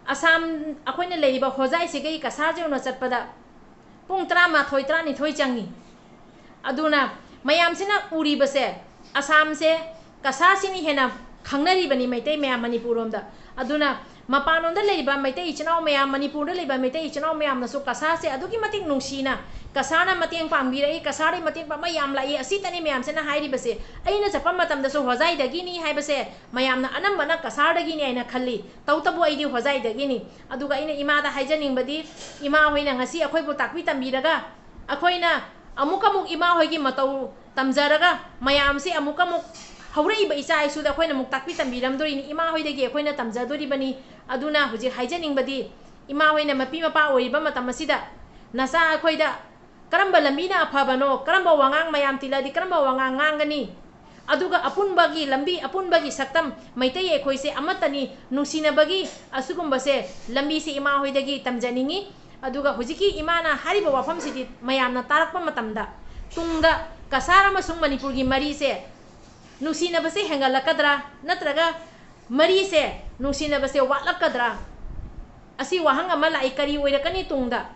ꯑꯁꯥꯝ, ꯑꯩꯈꯣꯏꯅ ꯂꯩꯔꯤꯕ ꯍꯣꯖꯥꯏꯁꯤꯒꯤ ꯀꯁꯥꯔ ꯌꯧꯅ ꯆꯠꯄꯗ ꯄꯨꯡ ꯇꯔꯥꯃꯥꯊꯣꯏ, ꯇꯔꯥꯅꯤꯊꯣꯏ ꯆꯪꯉꯤ꯫ ꯑꯗꯨꯅ ꯃꯌꯥꯝꯁꯤꯅ ꯎꯔꯤꯕꯁꯦ, ꯑꯁꯥꯝꯁꯦ ꯀꯁꯥꯔꯁꯤꯅ ꯍꯦꯟꯅ ꯈꯪꯅꯔꯤꯕꯅꯤ ꯃꯩꯇꯩ ꯃꯌꯥꯝ ꯃꯅꯤꯄꯨꯔ ꯂꯣꯝꯗ꯫ ꯑꯗꯨꯅ ꯃꯄꯥꯟꯂꯣꯝꯗ ꯂꯩꯔꯤꯕ ꯃꯩꯇꯩ ꯏꯆꯤꯟ ꯏꯅꯥꯎ ꯃꯌꯥꯝ, ꯃꯅꯤꯄꯨꯔꯗ ꯂꯩꯕ ꯃꯩꯇꯩ ꯏꯆꯤꯟ ꯏꯅꯥꯎ ꯃꯌꯥꯝꯅꯁꯨ ꯀꯁꯥꯔꯁꯦ ꯑꯗꯨꯛꯀꯤ ꯃꯇꯤꯛ ꯅꯨꯡꯁꯤꯅ, ꯀꯁꯥꯔꯅ ꯃꯇꯦꯡ ꯄꯥꯡꯕꯤꯔꯛꯏ, ꯀꯁꯥꯔꯗꯒꯤ ꯃꯇꯦꯡ ꯄꯥꯡꯕ ꯌꯥꯝ ꯂꯥꯛꯏ, ꯑꯁꯤꯇꯅꯤ ꯃꯌꯥꯝꯁꯤꯅ ꯍꯥꯏꯔꯤꯕꯁꯦ꯫ ꯑꯩꯅ ꯆꯠꯄ ꯃꯇꯝꯗꯁꯨ ꯍꯣꯖꯥꯏꯗꯒꯤꯅꯤ ꯍꯥꯏꯕꯁꯦ ꯃꯌꯥꯝꯅ ꯑꯅꯝꯕꯅ ꯀꯁꯥꯔꯗꯒꯤꯅꯤ ꯍꯥꯏꯅ ꯈꯜꯂꯤ, ꯇꯧꯕꯇꯕꯨ ꯑꯩꯗꯤ ꯍꯣꯖꯥꯏꯗꯒꯤꯅꯤ꯫ ꯑꯗꯨꯒ ꯑꯩꯅ ꯏꯃꯥꯗ ꯍꯥꯏꯖꯅꯤꯡꯕꯗꯤ, ꯏꯃꯥ ꯍꯣꯏꯅ ꯉꯁꯤ ꯑꯩꯈꯣꯏꯕꯨ ꯇꯥꯛꯄꯤ ꯇꯝꯕꯤꯔꯒ, ꯑꯩꯈꯣꯏꯅ ꯑꯃꯨꯛ ꯑꯃꯨꯛ ꯏꯃꯥ ꯍꯣꯏꯒꯤ ꯃꯇꯧ ꯇꯝꯖꯔꯒ, ꯃꯌꯥꯝꯁꯦ ꯑꯃꯨꯛ ꯑꯃꯨꯛ ꯍꯧꯔꯛꯏꯕ ꯏꯆꯥ ꯏꯁꯨꯗ ꯑꯩꯈꯣꯏꯅ ꯑꯃꯨꯛ ꯇꯥꯛꯄꯤ ꯇꯝꯕꯤꯔꯝꯗꯣꯔꯤꯅꯤ, ꯏꯃꯥ ꯍꯣꯏꯗꯒꯤ ꯑꯩꯈꯣꯏꯅ ꯇꯝꯖꯗꯣꯔꯤꯕꯅꯤ꯫ ꯑꯗꯨꯅ ꯍꯧꯖꯤꯛ ꯍꯥꯏꯖꯅꯤꯡꯕꯗꯤ, ꯏꯃꯥ ꯍꯣꯏꯅ ꯃꯄꯤ ꯃꯄꯥ ꯑꯣꯏꯔꯤꯕ ꯃꯇꯝ ꯑꯁꯤꯗ ꯅꯆꯥ ꯑꯩꯈꯣꯏꯗ ꯀꯔꯝꯕ ꯂꯝꯕꯤꯅ ꯑꯐꯕꯅꯣ, ꯀꯔꯝꯕ ꯋꯥꯉꯥꯡ ꯃꯌꯥꯝ ꯇꯤꯜꯂꯗꯤ ꯀꯔꯝꯕ ꯋꯥꯉꯥꯡ ꯉꯥꯡꯒꯅꯤ, ꯑꯗꯨꯒ ꯑꯄꯨꯟꯕꯒꯤ ꯂꯝꯕꯤ, ꯑꯄꯨꯟꯕꯒꯤ ꯁꯛꯇꯝ, ꯃꯩꯇꯩ ꯑꯩꯈꯣꯏꯁꯦ ꯑꯃꯠꯇꯅꯤ, ꯅꯨꯡꯁꯤꯅꯕꯒꯤ ꯑꯁꯤꯒꯨꯝꯕꯁꯦ ꯂꯝꯕꯤꯁꯦ ꯏꯃꯥ ꯍꯣꯏꯗꯒꯤ ꯇꯝꯖꯅꯤꯡꯉꯤ꯫ ꯑꯗꯨꯒ ꯍꯧꯖꯤꯛꯀꯤ ꯏꯃꯥꯅ ꯍꯥꯏꯔꯤꯕ ꯋꯥꯐꯝꯁꯤꯗꯤ ꯃꯌꯥꯝꯅ ꯇꯥꯔꯛꯄ ꯃꯇꯝꯗ ꯇꯨꯡꯗ ꯀꯁꯥꯔ ꯑꯃꯁꯨꯡ ꯃꯅꯤꯄꯨꯔꯒꯤ ꯃꯔꯤꯁꯦ, ꯅꯨꯡꯁꯤꯅꯕꯁꯦ ꯍꯦꯟꯒꯠꯂꯛꯀꯗ꯭ꯔꯥ, ꯅꯠꯇ꯭ꯔꯒ ꯃꯔꯤꯁꯦ, ꯅꯨꯡꯁꯤꯅꯕꯁꯦ ꯋꯥꯠꯂꯛꯀꯗ꯭ꯔꯥ? ꯑꯁꯤ ꯋꯥꯍꯪ ꯑꯃ ꯂꯥꯛꯏ, ꯀꯔꯤ ꯑꯣꯏꯔꯛꯀꯅꯤ ꯇꯨꯡꯗ?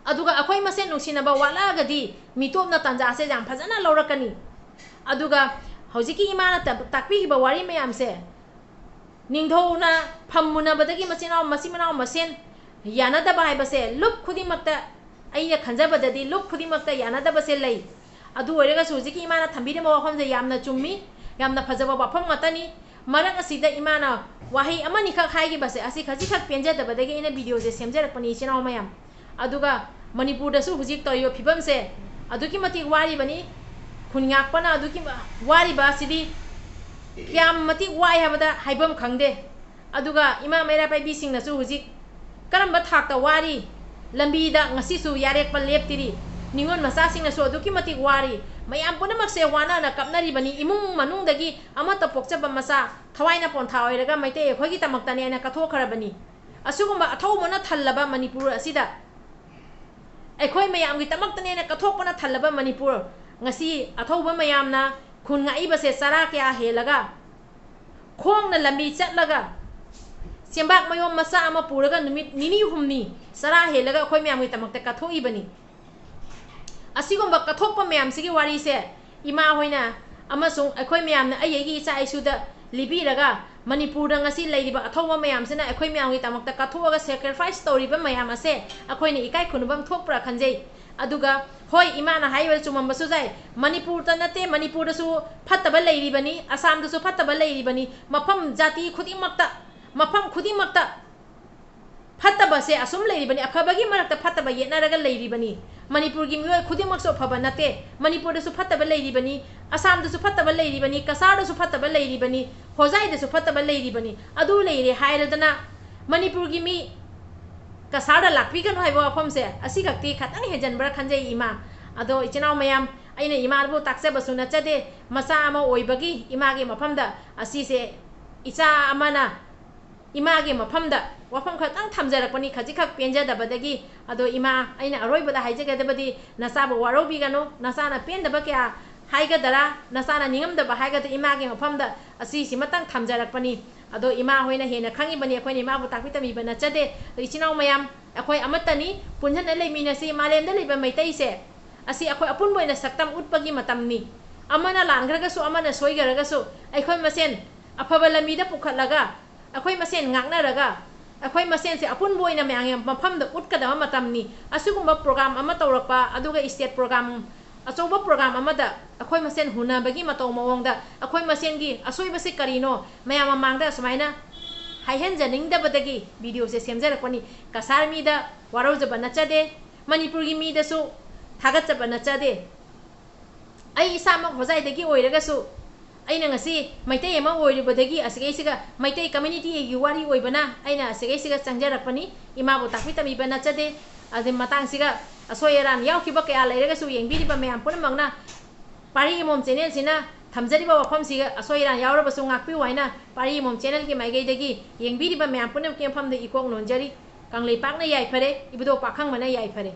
ꯑꯗꯨꯒ ꯑꯩꯈꯣꯏ ꯃꯁꯦꯟ ꯅꯨꯡꯁꯤꯅꯕ ꯋꯥꯠꯂꯛꯑꯒꯗꯤ ꯃꯤꯇꯣꯞꯅ ꯇꯥꯟꯖꯥꯁꯦ ꯌꯥꯝ ꯐꯖꯅ ꯂꯧꯔꯛꯀꯅꯤ꯫ ꯑꯗꯨꯒ ꯍꯧꯖꯤꯛꯀꯤ ꯏꯃꯥꯅ ꯇ-, ꯇꯥꯛꯄꯤꯈꯤꯕ ꯋꯥꯔꯤ ꯃꯌꯥꯝꯁꯦ, ꯅꯤꯡꯊꯧꯅ ꯐꯝ ꯃꯨꯟꯅꯕꯗꯒꯤ ꯃꯆꯤꯟ ꯃꯅꯥꯎ, ꯃꯆꯤꯟ ꯃꯅꯥꯎ ꯃꯁꯦꯟ ꯌꯥꯅꯗꯕ ꯍꯥꯏꯕꯁꯦ ꯂꯨꯞ ꯈꯨꯗꯤꯡꯃꯛꯇ, ꯑꯩꯅ ꯈꯟꯖꯕꯗꯗꯤ ꯂꯨꯞ ꯈꯨꯗꯤꯡꯃꯛꯇ ꯌꯥꯅꯗꯕꯁꯦ ꯂꯩ꯫ ꯑꯗꯨ ꯑꯣꯏꯔꯒꯁꯨ ꯍꯧꯖꯤꯛꯀꯤ ꯏꯃꯥꯅ ꯊꯝꯕꯤꯔꯝꯕ ꯋꯥꯐꯝꯁꯦ ꯌꯥꯝꯅ ꯆꯨꯝꯃꯤ, ꯌꯥꯝꯅ ꯐꯖꯕ ꯋꯥꯐꯝ ꯉꯥꯛꯇꯅꯤ꯫ ꯃꯔꯛ ꯑꯁꯤꯗ ꯏꯃꯥꯅ ꯋꯥꯍꯩ ꯑꯃꯅꯤꯈꯛ ꯍꯥꯏꯈꯤꯕꯁꯦ, ꯑꯁꯤ ꯈꯖꯤꯛꯈꯛ ꯄꯦꯟꯖꯗꯕꯗꯒꯤ ꯑꯩꯅ videoꯁꯦ ꯁꯦꯝꯖꯔꯛꯄꯅꯤ, ꯏꯆꯤꯟ ꯏꯅꯥꯎ ꯃꯌꯥꯝ꯫ ꯑꯗꯨꯒ ꯃꯅꯤꯄꯨꯔꯗꯁꯨ ꯍꯧꯖꯤꯛ ꯇꯧꯔꯤꯕ ꯐꯤꯕꯝꯁꯦ ꯑꯗꯨꯛꯀꯤ ꯃꯇꯤꯛ ꯋꯥꯔꯤꯕꯅꯤ꯫ ꯈꯨꯟ ꯉꯥꯛꯄꯅ ꯑꯗꯨꯛꯀꯤ ꯃ-, ꯋꯥꯔꯤꯕ ꯑꯁꯤꯗꯤ ꯀꯌꯥꯝ ꯃꯇꯤꯛ ꯋꯥꯏ ꯍꯥꯏꯕꯗ ꯍꯥꯏꯐꯝ ꯈꯪꯗꯦ꯫ ꯑꯗꯨꯒ ꯏꯃꯥ ꯃꯩꯔꯥ ꯄꯥꯏꯕꯤꯁꯤꯡꯅꯁꯨ ꯍꯧꯖꯤꯛ ꯀꯔꯝꯕ ꯊꯥꯛꯇ ꯋꯥꯔꯤ? ꯂꯝꯕꯤꯗ ꯉꯁꯤꯁꯨ ꯌꯥꯔꯦꯛꯄ ꯂꯦꯞꯇ꯭ꯔꯤ꯫ ꯅꯤꯉꯣꯜ ꯃꯆꯥꯁꯤꯡꯅꯁꯨ ꯑꯗꯨꯛꯀꯤ ꯃꯇꯤꯛ ꯋꯥꯔꯤ꯫ ꯃꯌꯥꯝ ꯄꯨꯝꯅꯃꯛꯁꯦ ꯋꯥꯅꯅ ꯀꯞꯅꯔꯤꯕꯅꯤ꯫ ꯏꯃꯨꯡ ꯃꯅꯨꯡꯗꯒꯤ ꯑꯃꯠꯇ ꯄꯣꯛꯆꯕ ꯃꯆꯥ ꯊꯋꯥꯏꯅ ꯄꯣꯟꯊꯥ ꯑꯣꯏꯔꯒ ꯃꯩꯇꯩ ꯑꯩꯈꯣꯏꯒꯤꯗꯃꯛꯇꯅꯦꯅ ꯀꯠꯊꯣꯛꯈ꯭ꯔꯕꯅꯤ꯫ ꯑꯁꯤꯒꯨꯝꯕ ꯑꯊꯧꯕꯅ ꯊꯜꯂꯕ ꯃꯅꯤꯄꯨꯔ ꯑꯁꯤꯗ ꯑꯩꯈꯣꯏ ꯃꯌꯥꯝꯒꯤꯗꯃꯛꯇꯅꯦꯅ ꯀꯠꯊꯣꯛꯄꯅ ꯊꯜꯂꯕ ꯃꯅꯤꯄꯨꯔ, ꯉꯁꯤ ꯑꯊꯧꯕ ꯃꯌꯥꯝꯅ ꯈꯨꯟ ꯉꯥꯛꯏꯕꯁꯦ ꯆꯔꯥ ꯀꯌꯥ ꯍꯦꯜꯂꯒ, ꯈꯣꯡꯅ ꯂꯝꯕꯤ ꯆꯠꯂꯒ, ꯆꯦꯡꯕꯥꯛ ꯃꯌꯣꯝ ꯃꯆꯥ ꯑꯃ ꯄꯨꯔꯒ ꯅꯨꯃꯤꯠ ꯅꯤꯅꯤ ꯍꯨꯝꯅꯤ ꯆꯔꯥ ꯍꯦꯜꯂꯒ ꯑꯩꯈꯣꯏ ꯃꯌꯥꯝꯒꯤꯗꯃꯛꯇ ꯀꯠꯊꯣꯛꯏꯕꯅꯤ꯫ ꯑꯁꯤꯒꯨꯝꯕ ꯀꯠꯊꯣꯛꯄ ꯃꯌꯥꯝꯁꯤꯒꯤ ꯋꯥꯔꯤꯁꯦ ꯏꯃꯥ ꯍꯣꯏꯅ ꯑꯃꯁꯨꯡ ꯑꯩꯈꯣꯏ ꯃꯌꯥꯝꯅ ꯑꯩ ꯑꯩꯒꯤ ꯏꯆꯥ ꯏꯁꯨꯗ ꯂꯤꯕꯤꯔꯒ, ꯃꯅꯤꯄꯨꯔꯗ ꯉꯁꯤ ꯂꯩꯔꯤꯕ ꯑꯊꯧꯕ ꯃꯌꯥꯝꯁꯤꯅ ꯑꯩꯈꯣꯏ ꯃꯌꯥꯝꯒꯤꯗꯃꯛꯇ ꯀꯠꯊꯣꯛꯑꯒ sacrifice ꯇꯧꯔꯤꯕ ꯃꯌꯥꯝ ꯑꯁꯦ ꯑꯩꯈꯣꯏꯅ ꯏꯀꯥꯏ ꯈꯨꯝꯅꯐꯝ ꯊꯣꯛꯄ꯭ꯔꯥ ꯈꯟꯖꯩ꯫ ꯑꯗꯨꯒ ꯍꯣꯏ, ꯏꯃꯥꯅ ꯍꯥꯏꯔꯤꯕ ꯆꯨꯝꯃꯝꯕꯁꯨ ꯌꯥꯏ, ꯃꯅꯤꯄꯨꯔꯗ ꯅꯠꯇꯦ, ꯃꯅꯤꯄꯨꯔꯗꯁꯨ ꯐꯠꯇꯕ ꯂꯩꯔꯤꯕꯅꯤ, ꯑꯁꯥꯝꯗꯁꯨ ꯐꯠꯇꯕ ꯂꯩꯔꯤꯕꯅꯤ, ꯃꯐꯝ ꯖꯥꯇꯤ ꯈꯨꯗꯤꯡꯃꯛꯇ, ꯃꯐꯝ ꯈꯨꯗꯤꯡꯃꯛꯇ ꯐꯠꯇꯕꯁꯦ ꯑꯁꯨꯝ ꯂꯩꯔꯤꯕꯅꯤ, ꯑꯐꯕꯒꯤ ꯃꯔꯛꯇ ꯐꯠꯇꯕ ꯌꯦꯠꯅꯔꯒ ꯂꯩꯔꯤꯕꯅꯤ꯫ ꯃꯅꯤꯄꯨꯔꯒꯤ ꯃꯤꯑꯣꯏ ꯈꯨꯗꯤꯡꯃꯛꯁꯨ ꯑꯐꯕ ꯅꯠꯇꯦ꯫ ꯃꯅꯤꯄꯨꯔꯗꯁꯨ ꯐꯠꯇꯕ ꯂꯩꯔꯤꯕꯅꯤ, ꯑꯁꯥꯝꯗꯁꯨ ꯐꯠꯇꯕ ꯂꯩꯔꯤꯕꯅꯤ, ꯀꯁꯥꯔꯗꯁꯨ ꯐꯠꯇꯕ ꯂꯩꯔꯤꯕꯅꯤ, ꯍꯣꯖꯥꯏꯗꯁꯨ ꯐꯠꯇꯕ ꯂꯩꯔꯤꯕꯅꯤ꯫ ꯑꯗꯨ ꯂꯩꯔꯦ ꯍꯥꯏꯔꯗꯅ ꯃꯅꯤꯄꯨꯔꯒꯤ ꯃꯤ ꯀꯁꯥꯔꯗ ꯂꯥꯛꯄꯤꯒꯅꯨ ꯍꯥꯏꯕ ꯋꯥꯐꯝꯁꯦ ꯑꯁꯤꯈꯛꯇꯤ ꯈꯇꯪ ꯍꯦꯟꯖꯟꯕ꯭ꯔꯥ ꯈꯟꯖꯩ ꯏꯃꯥ꯫ ꯑꯗꯣ ꯏꯆꯤꯟ ꯏꯅꯥꯎ ꯃꯌꯥꯝ, ꯑꯩꯅ ꯏꯃꯥꯕꯨ ꯇꯥꯛꯆꯕꯁꯨ ꯅꯠꯆꯗꯦ, ꯃꯆꯥ ꯑꯃ ꯑꯣꯏꯕꯒꯤ ꯏꯃꯥꯒꯤ ꯃꯐꯝꯗ ꯑꯁꯤꯁꯦ ꯏꯆꯥ ꯑꯃꯅ ꯏꯃꯥꯒꯤ ꯃꯐꯝꯗ ꯋꯥꯐꯝ ꯈꯛꯇꯪ ꯊꯝꯖꯔꯛꯄꯅꯤ, ꯈꯖꯤꯛꯈꯛ ꯄꯦꯟꯖꯗꯕꯗꯒꯤ꯫ ꯑꯗꯣ ꯏꯃꯥ, ꯑꯩꯅ ꯑꯔꯣꯏꯕꯗ ꯍꯥꯏꯖꯒꯗꯕꯗꯤ, ꯅꯆꯥꯕꯨ ꯋꯥꯔꯧꯕꯤꯒꯅꯨ, ꯅꯆꯥꯅ ꯄꯦꯟꯗꯕ ꯀꯌꯥ ꯍꯥꯏꯒꯗꯔꯥ, ꯅꯆꯥꯅ ꯅꯤꯡꯉꯝꯗꯕ ꯍꯥꯏꯒꯗ꯭ꯔꯥ, ꯏꯃꯥꯒꯤ ꯃꯐꯝꯗ ꯑꯁꯤꯁꯤꯃꯇꯪ ꯊꯝꯖꯔꯛꯄꯅꯤ꯫ ꯑꯗꯣ ꯏꯃꯥ ꯍꯣꯏꯅ ꯍꯦꯟꯅ ꯈꯪꯉꯤꯕꯅꯤ, ꯑꯩꯈꯣꯏꯅ ꯏꯃꯥꯕꯨ ꯇꯥꯛꯄꯤ ꯇꯝꯕꯤꯕ ꯅꯠꯆꯗꯦ꯫ ꯑꯗꯣ ꯏꯆꯤꯟ ꯏꯅꯥꯎ ꯃꯌꯥꯝ, ꯑꯩꯈꯣꯏ ꯑꯃꯠꯇꯅꯤ, ꯄꯨꯟꯖꯟꯅ ꯂꯩꯃꯤꯟꯅꯁꯤ꯫ ꯃꯥꯂꯦꯝꯗ ꯂꯩꯕ ꯃꯩꯇꯩꯁꯦ, ꯑꯁꯤ ꯑꯩꯈꯣꯏ ꯑꯄꯨꯟꯕ ꯑꯣꯏꯅ ꯁꯛꯇꯝ ꯎꯠꯄꯒꯤ ꯃꯇꯝꯅꯤ꯫ ꯑꯃꯅ ꯂꯥꯟꯈ꯭ꯔꯒꯁꯨ, ꯑꯃꯅ ꯁꯣꯏꯈ꯭ꯔꯒꯁꯨ, ꯑꯩꯈꯣꯏ ꯃꯁꯦꯟ ꯑꯐꯕ ꯂꯝꯕꯤꯗ ꯄꯨꯈꯠꯂꯒ, ꯑꯩꯈꯣꯏ ꯃꯁꯦꯟ ꯉꯥꯛꯅꯔꯒ, ꯑꯩꯈꯣꯏ ꯃꯁꯦꯟꯁꯦ ꯑꯄꯨꯟꯕ ꯑꯣꯏꯅ ꯃꯌꯥꯝꯒꯤ ꯃꯐꯝꯗ ꯎꯠꯀꯗꯕ ꯃꯇꯝꯅꯤ꯫ ꯑꯁꯤꯒꯨꯝꯕ program ꯑꯃ ꯇꯧꯔꯛꯄ, ꯑꯗꯨꯒ state program, ꯑꯆꯧꯕ program ꯑꯃꯗ ꯑꯩꯈꯣꯏ ꯃꯁꯦꯟ ꯍꯨꯟꯅꯕꯒꯤ ꯃꯇꯧ ꯃꯑꯣꯡꯗ ꯑꯩꯈꯣꯏ ꯃꯁꯦꯟꯒꯤ ꯑꯁꯣꯏꯕꯁꯤ ꯀꯔꯤꯅꯣ ꯃꯌꯥꯝ ꯃꯃꯥꯡꯗ ꯑꯁꯨꯃꯥꯏꯅ ꯍꯥꯏꯍꯟꯖꯅꯤꯡꯗꯕꯗꯒꯤ videoꯁꯦ ꯁꯦꯝꯖꯔꯛꯄꯅꯤ꯫ ꯀꯁꯥꯔ ꯃꯤꯗ ꯋꯥꯔꯧꯖꯕ ꯅꯠꯆꯗꯦ꯫ ꯃꯅꯤꯄꯨꯔꯒꯤ ꯃꯤꯗꯁꯨ ꯊꯥꯒꯠꯆꯕ ꯅꯠꯆꯗꯦ꯫ ꯑꯩ ꯏꯁꯥꯃꯛ ꯍꯣꯖꯥꯏꯗꯒꯤ ꯑꯣꯏꯔꯒꯁꯨ, ꯑꯩꯅ ꯉꯁꯤ ꯃꯩꯇꯩ ꯑꯃ ꯑꯣꯏꯔꯨꯕꯗꯒꯤ ꯑꯁꯤꯒꯩꯁꯤꯒ ꯃꯩꯇꯩ communityꯒꯤ ꯋꯥꯔꯤ ꯑꯣꯏꯕꯅ ꯑꯩꯅ ꯑꯁꯤꯒꯩꯁꯤꯒ ꯆꯪꯖꯔꯛꯄꯅꯤ꯫ ꯏꯃꯥꯕꯨ ꯇꯥꯛꯄꯤ ꯇꯝꯕꯤꯕ ꯅꯠꯆꯗꯦ꯫ ꯑꯗꯨ ꯃꯇꯥꯡꯁꯤꯒ ꯑꯁꯣꯏ ꯑꯔꯥꯟ ꯌꯥꯎꯈꯤꯕ ꯀꯌꯥ ꯂꯩꯔꯒꯁꯨ ꯌꯦꯡꯕꯤꯔꯤꯕ ꯃꯌꯥꯝ ꯄꯨꯝꯅꯃꯛꯅ ꯄꯥꯔꯤ ꯑꯃꯣꯝ channelꯁꯤꯅ ꯊꯝꯖꯔꯤꯕ ꯋꯥꯐꯝꯁꯤꯒ ꯑꯁꯣꯏ ꯑꯔꯥꯟ ꯌꯥꯎꯔꯕꯁꯨ ꯉꯥꯛꯄꯤꯌꯨ ꯍꯥꯏꯅ ꯄꯥꯔꯤ ꯑꯃꯣꯝ channelꯒꯤ ꯃꯥꯏꯀꯩꯗꯒꯤ ꯌꯦꯡꯕꯤꯔꯤꯕ ꯃꯌꯥꯝ ꯄꯨꯝꯅꯃꯛꯀꯤ ꯃꯐꯝꯗ ꯏꯀꯣꯛ ꯅꯣꯟꯖꯔꯤ꯫ ꯀꯪꯂꯩꯄꯥꯛꯅ ꯌꯥꯏꯐꯔꯦ, ꯏꯕꯨꯙꯧ ꯄꯥꯈꯪꯕꯅ ꯌꯥꯏꯐꯔꯦ꯫